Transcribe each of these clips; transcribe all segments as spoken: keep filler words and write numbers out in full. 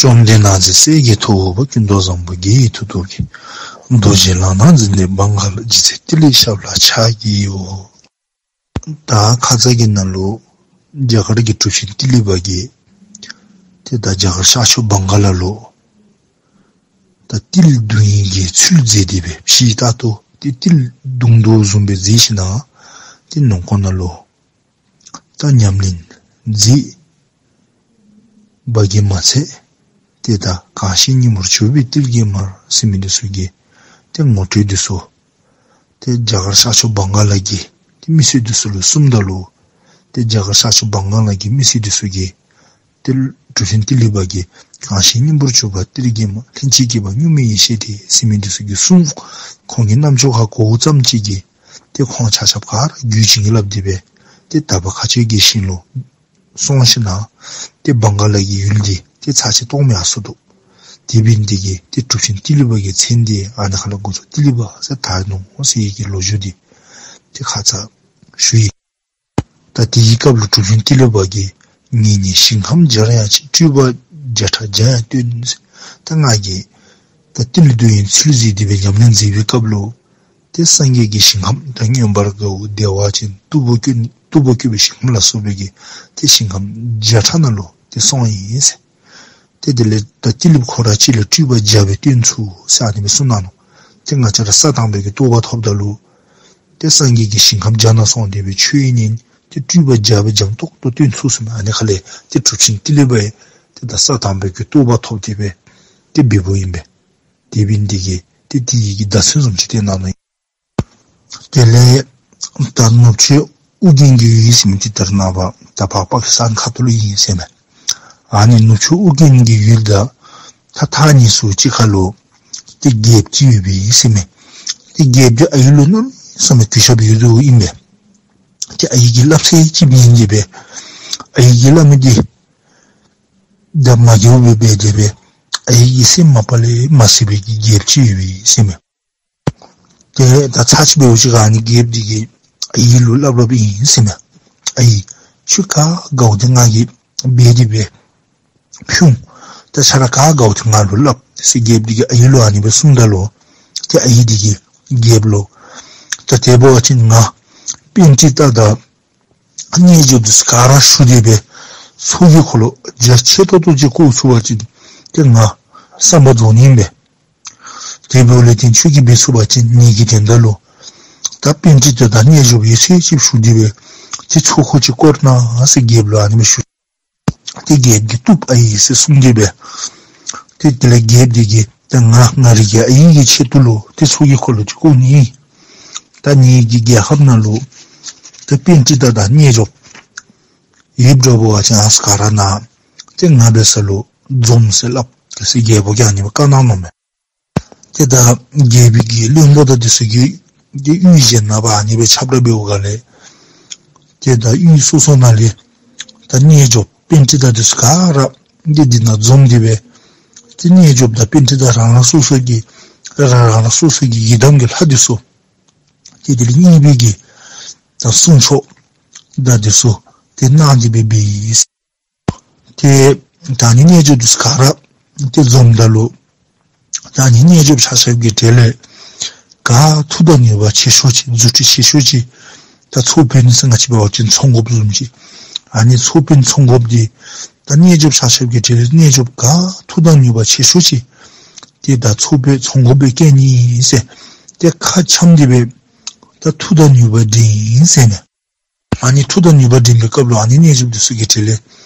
བཅོམ་ལྡན་འདས་ཀྱི་སྲས་ཀྱི་ཐུ་བོ་ཀུན་ཏུ་བཟང་པོ་དགེ་བའི་མཐུ་སྟོབས་ཀྱིས། རྡོ་རྗེ་ལག་ན་འཛིན་པའི་བང་ག་ལ། ཇི་སྲིད་ཏི་ལི་ཞབས་ལ་ཕྱག་བགྱིའོ། ད་ཁ་ཙ་གི་ནང་ལུ་རྒྱ་གར་གྱི་གྲུབ་ཆེན་ཏི་ལི་པ་གིས་ཏེ་ད་རྒྱ་གར་ཤར་ཕྱོགས་བང་ག་ལ་ལུ་ད་ཏིལ་བརྡུང་ནི་གི་ཚུལ་མཛད་དེ་སྦེ་ཕྱི་ལྟར་དུ་ཏེ་ཏིལ་བརྡུང་དོ་བཟུམ་སྦེ་མཛད་ཞིནམ་ལས་ཏེ་ནང་ཁོག་ནང་ལུ་ད་ཉམས་ལེན་མཛད་པ་གིས་མ་ཚད་ཏེ་ད་གང་ཞིག་སྙིང་པོར་གྱུར་པའི་ཏིལ་གྱི་མར་ཟེར་མི་འདི་ཚུ་གི་ཏེ་ངོ་སྤྲོད་འདི་ཚུ་ཏེ་རྒྱ་གར་ཤར་ཕྱོགས་བང་ག་ལ་གི་ཏེ་མི་སེར་འདི་ཚུ་ལུ་གསུངམ་ད་ལུ་ཏེ་རྒྱ་གར་ཤར་ཕྱོགས་བང་ག་ལ་གི་མི་སེར་འདི་ཚུ་གིས་ཏེ་གྲུབ་ཆེན་ཏི་ལི་པ་གིས་གང་ཞིག་སྙིང་པོར་གྱུར་པ་ཏིལ་གྱི་མར། ལྷན་ཅིག་སྐྱེས་པ་གཉུག་མའི་ཡེ་ཤེས་དེ་ཟེར་མི་འདི་ཚུ་གི་གསུང་ཁོང་གི་རྣམ་ཅོ་ཁར་གོཝ་ཙམ་ཅིག་གིས་ཏེ་ཁོང་ཆ་ཁྱབ་ག་ར་རྒྱུད་བྱིན་གྱིས་བརླབས་ཏེ་སྦེ་ཏེ་དག་པ་མཁའ་སྤྱོད་ཀྱི་ཞིང་ལུ་སོང་ཞིནམ་ལས་ཏེ་བང་ག་ལ་གི་ཡུལ་འདི་ཏེ་ཚར་གཅིག་སྟོང་མེད་ཨ་སོང་ནུག། དེ་འབད་ནི་འདི་གིས་ཏེ་གྲུབ་ཆེན་ཏི་ལི་པ་གི་མཚན་འདི་ཨ་ནི་ཁ་ལས་འགོ་བཙུགས་ཏི་ལི་པ་ཟེར་དར་ནུག་ཟེར་བའི་གི་ལོ་རྒྱུས་འདི་ཏེ་ཁ་ཙ་ཞུ་ཡི། ད་དེའི་སྐབས་ལུ་གྲུབ་ཆེན་ཏི་ལི་པ་གིས་ངེད་ནི་ཞིང་ཁམས་བརྒྱར་ཡང་ཕྱིན། སྤྲུལ་པ་བརྒྱ་ཕྲག་བརྒྱ་ཡང་སྟོན། ད་ང་གིས་ད་ཏིལ་བརྡུང་ནིའི་ཚུལ་མཛད་དེ་སྦེ་ཉམས་ལེན་མཛད་པའི་སྐབས་ལུ་ཏེ་སངས་རྒྱས་ཀྱི་ཞིང་ཁམས་ད་མངོན་པར་དགའ་བོ་བདེ་བ་ཅན་སྟུག་པོ་བཀོད་སྟུག་པོ་བཀོད་པའི་ཞིང་ཁམས་ལ་སོགས་པའི་གི་ཏེ་ཞིང་ཁམས་བརྒྱ་ཕྲག་ནང་ལུ་ཏེ་སོང་ཡི་ཟེར། ཏེ་དེ་ལས་ད་ཏི་ལི་པ་ཁོ་ར་གཅིག་ལས་སྤྲུལ་པ་བརྒྱ་སྦེ་སྟོན་ཚུགས་ཟེར་ཨ་ནི་སྦེ་གསུངས་གནང་ནུག། ཏེ་ང་བཅས་ར་ས་དང་པོའི་གི་རྟོགས་པ་ཐོབ་ད་ལུ་ཏེ་སངས་རྒྱས་ཀྱི་ཞིང་ཁམས་བརྒྱ་ནང་སོང་སྟེ་སྦེ་ཆོས་ཉན། ཏེ་སྤྲུལ་པ་བརྒྱ་སྦེ་འཇམ་ཏོག་ཏོ་སྟོན་ཚུགས་ཟེར་མས། ཨ་ནི་ཁ་ལས་ཏེ་གྲུབ་ཆེན་ཏི་ལི་པ་ཡང་ཏེ་ད་ས་དང་པོའི་གི་རྟོགས་པ་ཐོབ་སྟེ་སྦེ་ཏེ་འབདཝ་ཨིན་པས། དེ་འབད་ནི་འདི་གིས་ཏེ་དེ་ཡི་གི་བརྡ་མཚོན་བཟུམ་ཅིག་སྟོན་གནང་ནུག། དེ་ལས་ད་ནུབ་ཕྱོགས་ཨོ་རྒྱན་གྱི་ཡུལ་ཟེར་མི་འདི་ད་རེས་ནངས་པ་ད་ཕར་པ་ཀི་སི་ཐན་ཁ་ཐུག་ལུ་ཨིན་ཟེར་མས། ཨ་ནི་ནུབ་ཕྱོགས་ཨོ་རྒྱན་གྱི་ཡུལ་དང་ད་ཐག་ཉེ་སུ་ཅིག་ཁ་ལུ་ཏེ་རྒྱལཔོ་ཅིག་ཡོདཔ་ཨིན་ཟེར་མས། ཏེ་རྒྱལཔོ་འདི་ཨའི་ལུ་གནམ་མེད་ས་མེད་གུས་ཞབས་ཡོད་དོ་ཨིན་པས། ཏེ་ཨའི་གིས་སླབ་ཚད་ཅིག་མེན་ཏེ་སྦེ་ཨའི་གིས་སླབ་མི་འདི་ད་མ་འགྱོ་སྦེ་འབད་དེ་སྦེ་ཨའི་གི་སེམས་མ་པ་ལས་མ་གཟིགས་པའི་གི་རྒྱལཔོ་ཅིག་ཡོདཔ་ཨིན་ཟེར་མས། ཏེ་ད་ཚར་གཅིག་འབདཝ་ཅིག་ཁར་ཨ་ནི་རྒྱལཔོ་འདི་གིས་ཨའི་ལུ་སླབ་སླབཔ་ཨིན་ཟེར་མས། ཨའི་ཁྱོད་ག་དགའཝ་འདི་ང་གིས་འབད་དེ་སྦེ་ཕུལ་འོང་། ད་ཁྱོད་ར་ག་དགའཝ་འདི་ང་ལུ་སླབ་ཟེར་རྒྱལཔོ་འདི་གིས་ཨའི་ལུ་ཨ་ནི་སྦེ་གསུངམ་ད་ལུ་ཏེ་ཨའི་འདི་གིས་རྒྱལཔོ་ལུ་ད་དེ་འབད་བ་ཅིན་ང་པཎྜི་ཏ་དང་རྣལ་འབྱོརཔ་འདི་ཚུ་ག་ར་ཞུ་སྟེ་སྦེ་ཚོགས་ཀྱི་འཁོར་ལོ་རྒྱ་ཆེ་ཏོག་ཏོ་ཅིག་བསྐོར་ཚུགས་པ་ཅིན་ཏེ་ང་བསམ་པ་རྫོགས་ནི་ཨིན་པས། དེ་འབདཝ་ལས་བརྟེན་ཁྱོད་ཀྱིས་འབད་ཚུགས་པ་ཅིན་ངེ་གི་དོན་དག་ལུ་ད་པཎྜི་ཏ་དང་རྣལ་འབྱོརཔ་ཡོད་ཚད་ཅིག་ཞུ་སྟེ་སྦེ་ཏེ་ཚོགས་འཁོར་ཅིག་བསྐོར་གནང་ཟེར་རྒྱལཔོ་ལུ་ཨ་ནི་སྦེ་ཞུ། ཏེ་རྒྱལཔོ་གིས་བཏུབ་ཨའི་ཟེར་གསུངས་ཏེ་སྦེ་ཏེ་དེ་ལས་རྒྱལཔོ་འདི་གིས་ད་ང་ང་རའི་གི་ཨའི་གི་ཆེད་དུ་ལུ་ཏེ་ཚོགས་ཀྱི་འཁོར་ལོ་ཅིག་བསྐོར་ནི་ཨིན། ད་ངེ་གི་རྒྱལ་ཁབ་ནང་ལུ་ད་པཎྜི་ཏ་དང་རྣལ་འབྱོརཔ་ཡོདཔ་འདྲཝ་འབད་བ་ཅིན་ཨ་ནི་ཚུ་ག་ར་ནཱ་ཏེ་ང་འབད་ས་ལུ་འཛོམས་ཟེར་སླབ་ཟེར་རྒྱལཔོ་གིས་ཨ་ནི་སྦེ་བཀའ་གནང་ནུག་མས། ཏེ་ད་རྒྱལ་པོའི་གི་བློན་པོ་དང་འདི་ཚུ་གིས་ཏེ་གཡུས་གཞན་ནང་ཕར་ཨ་ནི་སྦེ་ཁྱབ་བསྒྲགས་འབདཝ་ག་ལས་ཏེ་ད་གཡུས་སོ་སོ་ནང་ལས་ད་རྣལ་འབྱོརཔ་པཎྜི་ཏ་འདི་ཚུ་ག་ར་ཏེ་འདི་ནང་འཛོམས་ཏེ་སྦེ་ཏེ་རྣལ་འབྱོརཔ་དང་པཎྜི་ཏ་རང་རང་སོ་སོ་གི་རང་རང་སོ་སོ་གི་ཡི་དམ་གྱི་ལྷ་འདི་ཚུ་ཏེ་དེ་ལས་གཉེར་པའི་གི་ད་གསུང་ཆོག་ད་འདི་ཚུ་ཏེ་གནང་སྟེ་སྦེ་འབད་ཡི། ཏེ་ད་ཨ་ནི་རྣལ་འབྱོརཔ་འདི་ཚུ་ག་ར་ཏེ་འཛོམས་ད་ལུ་ད་ཨ་ནི་རྣལ་འབྱོརཔ་ཆ་ཁྱབ་ཀྱི་གྲས་ལས་ག་མཐུ་དང་ནུས་པ་ཆེ་ཤོས་ཅིག་རྫུ་འཕྲུལ་ཆེ་ཤོས་ཅིག་ད་ཚོགས་དཔོན་ཟེར་ང་བཅས་འབད་བ་ཅིན་ཚོགས་འགོཔ་བཟུམ་ཅིག་ཨ་ནི་ཚོགས་དཔོན་ཚོགས་འགོཔ་འདི་ད་རྣལ་འབྱོརཔ་ཆ་ཁྱབ་ཀྱི་གྲས་ལས་རྣལ་འབྱོརཔ་ག་མཐུ་དང་ནུས་པ་ཆེ་ཤོས་ཅིག་ཏེ་ད་ཚོགས་དཔོན་ཚོགས་འགོཔ་སྦེ་བསྐོ་ནི་ཨིན་ཟེར་ཏེ་ཁ་འཆམ་སྟེ་སྦེ་ད་མཐུ་དང་ནུས་པ་འགྲན་ཨིན་ཟེར་མས། ཨ་ནི་མཐུ་དང་ནུས་པ་འགྲན་པའི་སྐབས་ལུ་ཨ་ནི་རྣལ་འབྱོརཔ་འདི་ཚུ་གི་གྲས་ལས་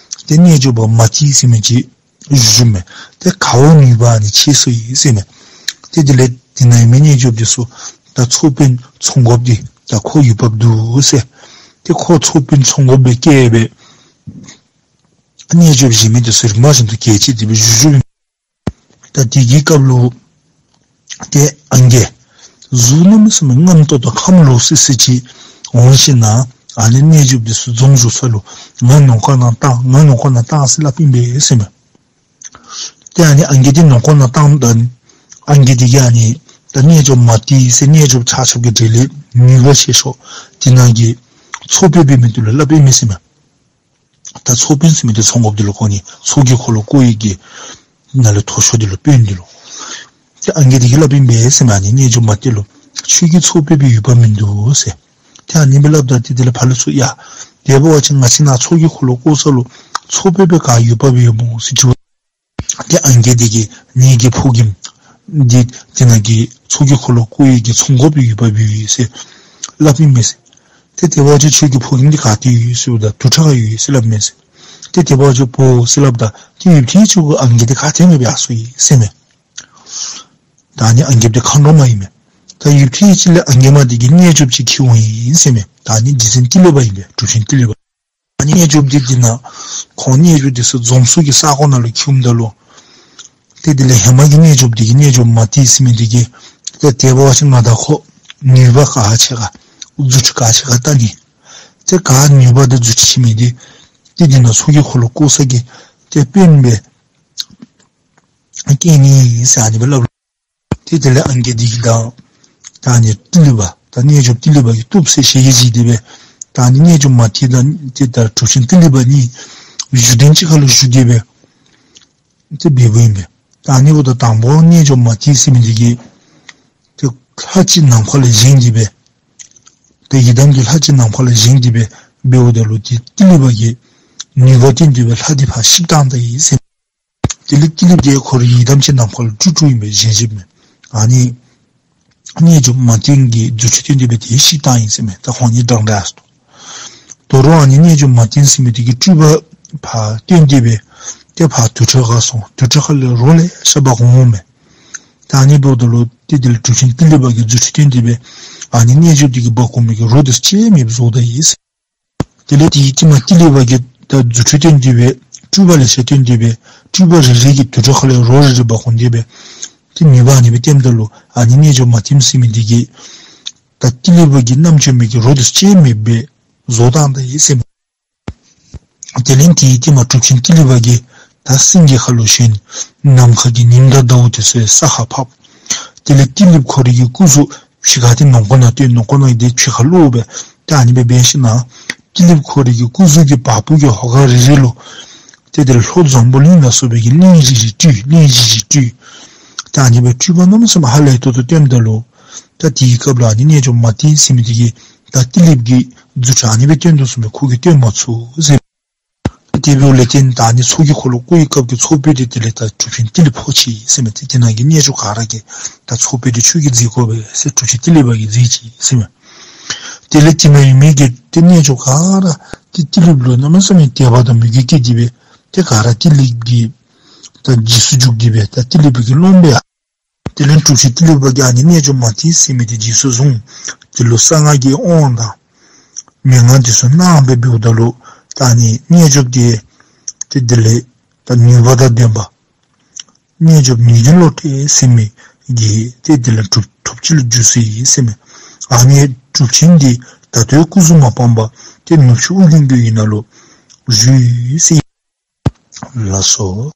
ཏེ་རྣལ་འབྱོརཔ་མ་ཏི་ཟེར་མི་ཅིག་བཞུགས་མས། ཏེ་ཁོ་ནུས་པ་ཨ་ནི་ཆེ་སུ་ཨིན་ཟེར་མས། ཏེ་དེ་ལས་དེ་ནང་ཡོད་མི་རྣལ་འབྱོརཔ་འདི་ཚུ་ད་ཚོགས་དཔོན་ཚོགས་འགོཔ་འདི་ད་ཁོ་འོས་འབབ་འདུག་ཟེར་ཏེ་ཁོ་ཚོགས་དཔོན་ཚོགས་འགོཔ་སྦེ་བསྐོས་སྦེ་རྣལ་འབྱོརཔ་གཞན་མི་འདི་ཚུ་རིམ་པ་བཞིན་དུ་གྲལ་བཅད་དེ་སྦེ་བཞུགས་བཞུགསཔ་ཨིན། ད་དེ་གི་སྐབས་ལུ་ཏེ་ཨང་རྒས་གཟུགས་གནམ་མེད་ས་མེད་རྔམ་ཏོག་ཏོ་ཁམས་ལོག་སི་སི་ཅིག་འོང་ཞིནམ་ལས་ཨ་ནི་རྣལ་འབྱོརཔ་འདི་ཚུ་འཛོམས་བཞུགས་ས་ལུ་ང་ནང་ཁོག་ནང་བཏང་ང་ནང་ཁོག་ནང་བཏང་ཟེར་སླབ་ཨིན་པས་ཟེར་མས། ཏེ་ཨ་ནི་ཨང་རྒས་འདི་ནང་ཁོག་ནང་བཏངམ་ད་ཨང་རྒས་འདི་གིས་ཨ་ནི་ད་རྣལ་འབྱོརཔ་མ་ཏི་ཟེར་རྣལ་འབྱོརཔ་ཆ་ཁྱབ་ཀྱི་གྲས་ལས་ནུས་པ་ཆེ་ཤོས་དེ་ནང་གི་ཚོགས་དཔོན་འབད་མི་འདི་ལུ་སླབ་ཨིན་མས་ཟེར་མས། ད་ཚོགས་དཔོན་ཟེར་མི་འདི་ཚོགས་འགོཔ་འདི་ལུ་ཁོ་ནི་ཚོགས་ཀྱི་འཁོར་ལོ་བསྐོར་ནི་གི་ ནང་ལས་མཐོ་ཤོས་འདི་ལུ་དཔོན་འདི་ལུ། ཏེ་ཨང་རྒས་འདི་གིས་སླབ་ཨིན་པས་ཟེར་མས། ཨ་ནི་རྣལ་འབྱོར་མ་དེ་ལུ་ཁྱོད་ཀྱིས་ཚོགས་སྤེལ་བའི་ཡུལ་པ་མིན་འདུག་ཟེར། ཏེ་ཨ་ནི་སྦེ་སླབ་ད་ཏེ་དེ་ལས་ཕར་ལས་ཚུར་ཡ། དེ་འབད་བ་ཅིན་ང་བཅས་ནཱ་ཚོགས་ཀྱི་འཁོར་ལོ་བསྐོར་ས་ལུ་ཚོགས་སྤེལ་བའི་ག་ཡུལ་པ་སྦེ་ཡོད་སྨོ་ཟེར་དྲིཝ། ཏེ་ཨང་རྒས་འདི་གིས་ངེ་གི་ཕོ་རྒནམ་འདི་དེ་ནང་གི་ཚོགས་ཀྱི་འཁོར་ལོ་བསྐོར་བའི་གི་ཚོགས་འཁོར་པའི་ཡུལ་པ་སྦེ་ཡོད་ཟེར་སླབ་ཨིན་མས་ཟེར། ཏེ་དེ་འབད་བ་ཅིན་ཁྱོད་ཀྱི་ཕོ་རྒནམ་འདི་ག་ཏེ་ཡོད་ཟེརཝ་ད་དུར་ཁྲོད་ཁར་ཡོད་ཟེར་སླབ་མས་ཟེར། ཏེ་དེ་འབད་བ་ཅིན་འབོ་ཟེར་སླབ་ད་ཏེ་ཡུདཔ་ཐེངས་ཅིག་གུ་ཨང་རྒས་འདི་ག་ཏེ་མེདཔ་སྦེ་ཡར་སོང་ཡི་ཟེར་མས། ད་ཨ་ནི་ཨང་རྒསཔ་འདི་མཁའ་འགྲོ་མ་ཨིན་མས། ད་ཡུདཔ་ཐེངས་ཅིག་ལས་ཨང་རྒསཔ་འདི་གིས་རྣལ་འབྱོརཔ་ཅིག་འཁྱིད་འོང་ཡི་ཟེར་མས། ད་ཨ་ནི་རྗེ་བཙུན་ཏི་ལི་པ་ཨིན་པས། གྲུབ་ཆེན་ཏི་ལི་པ། ཨ་ནི་རྣལ་འབྱོརཔ་འདི་དེ་ནང་ཁོང་རྣལ་འབྱོརཔ་འདི་ཚུ་འཛོམས་ས་གི་ས་གོ་ནང་ལུ་འཁྱིདཔ་ད་ལུ། ཏེ་དེ་ལས་ཧེ་མ་གི་རྣལ་འབྱོརཔ་འདི་གིས་རྣལ་འབྱོར་མ་ཏི་ཟེར་མི་འདི་གིས་ཏེ་དེ་འབད་བ་ཅིན་ང་དང་ཁོ་ནུས་པ་ག་ཆེ་ག་རྫུ་འཕྲུལ་ག་ཆེ་ག་བལྟ་ནི། ཏེ་ག་ནུས་པ་དང་རྫུ་འཕྲུལ་ཆེ་མི་འདི་ཏེ་དེ་ནང་ཚོགས་ཀྱི་འཁོར་ལོ་བསྐོར་ས་གི་ཏེ་དཔོན་སྦེ་བསྐོ་ནི་ཨིན་ཟེར་ཨ་ནི་སྦེ་སླབ། ཏེ་དེ་ལས་ཨང་རྒས་འདི་གིས་དང་ད་ཨ་ནི་ཏི་ལི་པ་ད་རྣལ་འབྱོར་ཏི་ལི་པ་གིས་བཏུབ་ཟེར་ཞལ་གྱིས་བཞེས་ཏེ་སྦེ་ད་ཨ་ནི་རྣལ་འབྱོར་མ་ཏི་དང་ཏེ་ད་གྲུབ་ཆེན་ཏི་ལི་པ་གཉིས་བཞུགས་གདན་གཅིག་ཁར་ལུ་བཞུགས་ཏེ་སྦེ་ཏེ་འབདཝ་ཨིན་པས། ད་ཨ་ནི་འབདཝ་ད་དང་པོ་རྣལ་འབྱོར་མ་ཏི་ཟེར་མི་འདི་གིས་ཏེ་ལྷ་ཅིག་ནམ་མཁའ་ལས་བཞེངས་ཏེ་སྦེ་ཏེ་ཡི་དམ་གྱི་ལྷ་ཅིག་ནམ་མཁའ་ལས་བཞེངས་ཏེ་སྦེ་འབདཝ་ད་ལུ་ཏེ་ཏི་ལི་པ་གིས་ནུས་པ་བཏོན་ཏེ་སྦེ་ལྷ་འདི་ཕར་བཤིག་བཏང་ད་ཡི་ཟེར། དེ་ལས་ཏི་ལི་པ་དེ་ཁོ་རའི་ཡི་དམ་ཅིག་ནམ་མཁའ་ལུ་སྤྲུལ་སྤྲུལཝ་ཨིན་པས་བཞེངས་བཞེངསམ་མས། ཨ་ནི་རྣལ་འབྱོར་མ་ཏི་གི་རྫུ་འཕྲུལ་བཏོན་ཏེ་སྦེ་དེ་བཤིག་བཏང་ཡི་ཟེར་མས། ད་ཁོང་གཉིས་འདྲན་འདྲ་ཨ་སོ། དོ་རུང་ཨ་ནི་རྣལ་འབྱོར་མ་ཏི་ཟེར་མི་དེ་གིས་སྤྲུལ་པ་ཕར་བཏོན་ཏེ་སྦེ་ཏེ་ཕར་དུར་ཁྲོད་ཁར་སོང་། དུར་ཁྲོད་ཁ་ལས་རོ་ལེ་ཤ་འབག་འོང་མས། ད་ཨ་ནི་འབདཝ་ད་ལུ་ཏེ་དེ་ལས་གྲུབ་ཆེན་ཏི་ལི་པ་གིས་རྫུ་འཕྲུལ་བཏོན་ཏེ་སྦེ་ཨ་ནི་རྣལ་འབྱོར་དེ་གིས་འབག་འོང་མི་གི་རོ་དེ་ཚུ་ཅིག་མེདཔ་བཟོ་ད་ཡི་ཟེར། དེ་ལས་དེའི་རྟིང་མ་ཏི་ལི་པ་གིས་ད་རྫུ་འཕྲུལ་བཏོན་ཏེ་སྦེ་སྤྲུལ་པ་ལེ་ཤ་བཏོན་ཏེ་སྦེ་སྤྲུལ་པ་རེ་རེ་གིས་དུར་ཁྲོད་ཁ་ལས་རོ་རེ་རེ་འབག་འོང་སྟེ་སྦེ་ཏེ་ནུས་པ་ཨ་ནི་སྦེ་བཏོནམ་ད་ལུ་ཨ་ནི་རྣལ་འབྱོར་མ་ཏི་ཟེར་མི་དེ་གིས་ད་ཏི་ལི་པ་གིས་བསྣམས་བྱོན་མི་གི་རོ་དེ་ཅིག་མེདཔ་སྦེ་བཟོ་བཏང་ད་ཡི་ཟེར་མས། དེ་ལས་དེའི་རྟིང་མ་གྲུབ་ཆེན་ཏི་ལི་པ་གིས་ད་སེང་གེ་ཁ་ལུ་ཞོན། ནམ་མཁའ་གི་ཉིམ་དང་ཟླཝ་དེ་ཚུ་ས་ཁར་ཕབ། དེ་ལས་ཏི་ལིཔ་ཁོ་རའི་གི་སྐུ་གཟུགས་ཕྱི་ཁ་དེ་ནང་ཁོག་ནང་སྟོན། ནང་ཁོག་ནང་དེ་ཕྱི་ཁར་ལོག་སྦེ་ད་ཨ་ནི་སྦེ་འབད་ཞིནམ་ཏི་ལིཔ་ཁོ་རའི་གི་སྐུ་གཟུགས་ཀྱི་བ་སྤུ་གི་ཧོ་ཀ་རེ་རེ་ལུ་ཏེ་དེ་ལས་ལྷོ་འཛམ་བུ་གླིང་ལ་སོགས་པའི་གི་གླིང་རེ་རེ་སྤྲུལ། གླིང་རེ་རེ་སྤྲུལ། ད་ཨ་ནི་སྦེ་སྤྲུལ་པ་གནམ་མེད་ས་མེད་ཧ་ལས་ཏོག་ཏོ་བཏོནམ་ད་ལུ་ད་དེའི་སྐབས་ལུ་ཨ་ནི་རྣལ་འབྱོར་མ་ཏི་ཟེར་མི་དེ་གིས་ད་ཏི་ལིཔ་གི་རྫུ་འཕྲུལ་ཨ་ནི་སྦེ་བཏོན་དོ་བཟུམ་སྦེ་ཁོ་གིས་བཏོན་མ་ཚུགས་ཟེར། དེ་འབདཝ་ལས་བརྟེན་ད་ཨ་ནི་ཚོགས་ཀྱི་འཁོར་ལོ་བསྐོར་བའི་སྐབས་ཀྱི་ཚོགས་དཔོན་དེ་དེ་ལས་ད་གྲུབ་ཆེན་ཏི་ལི་ཕོག་ཅི་ཟེར་མས། ཏེ་དེ་ནང་གི་རྣལ་འབྱོར་ག་ར་གིས་ད་ཚོགས་དཔོན་དེ་ཁྱོད་ཀྱིས་མཛད་དགོ་པས་ཟེར་གྲུབ་ཆེན་ཏི་ལི་པ་གིས་མཛད་ཅི་ཟེར་མས། དེ་ལས་དེ་ནང་ཡོད་མི་གི་ཏེ་རྣལ་འབྱོར་ག་ར་ཏེ་ཏི་ལིཔ་ལུ་གནམ་མེད་ས་མེད་དད་པ་དང་མོས་གུས་སྐྱེས་ཏེ་སྦེ་ཏེ་ག་ར་ཏི་ལིཔ་གི་ད་རྗེས་སུ་འཇུག་སྟེ་སྦེ་ད་ཏི་ལིཔ་གི་སློབ་མ་སྦེ་ཡར། དེ་ལས་གྲུབ་ཆེན་ཏི་ལི་པ་གིས་ཨ་ནི་རྣལ་འབྱོར་མ་ཏི་ཟེར་མི་དེ་རྗེས་སུ་བཟུང་། དེ་ལུ་གསང་སྔགས་ཀྱི་དབང་དང་མན་ངག་དེ་ཚུ་གནང་སྦེ་འབདཝ་ད་ལུ་ད་ཨ་ནི་རྣལ་འབྱོར་དེ་ཏེ་དེ་ལས་ད་ནུས་པ་དང་ལྡན་པ་རྣལ་འབྱོར་ནུས་ལྡན་བློ་གྲོས་ཟེར་མི་གི་ཏེ་དེ་ལས་གྲུབ་ཐོབ་ཅིག་ལུ་འགྱུར་སོ་ཡི་ཟེར་མས། ཨ་ནི་གྲུབ་ཆེན་དེ་ད་ལྟོའི་སྐུ་གཟུགས་མ་སྤངས་པར་ཏེ་ནུབ་ཕྱོགས་ཨོ་རྒྱན་གྱི་ཡུལ་ནང་ལུ་བཞུགས་ཡི་ཟེར། ལགས་སོ།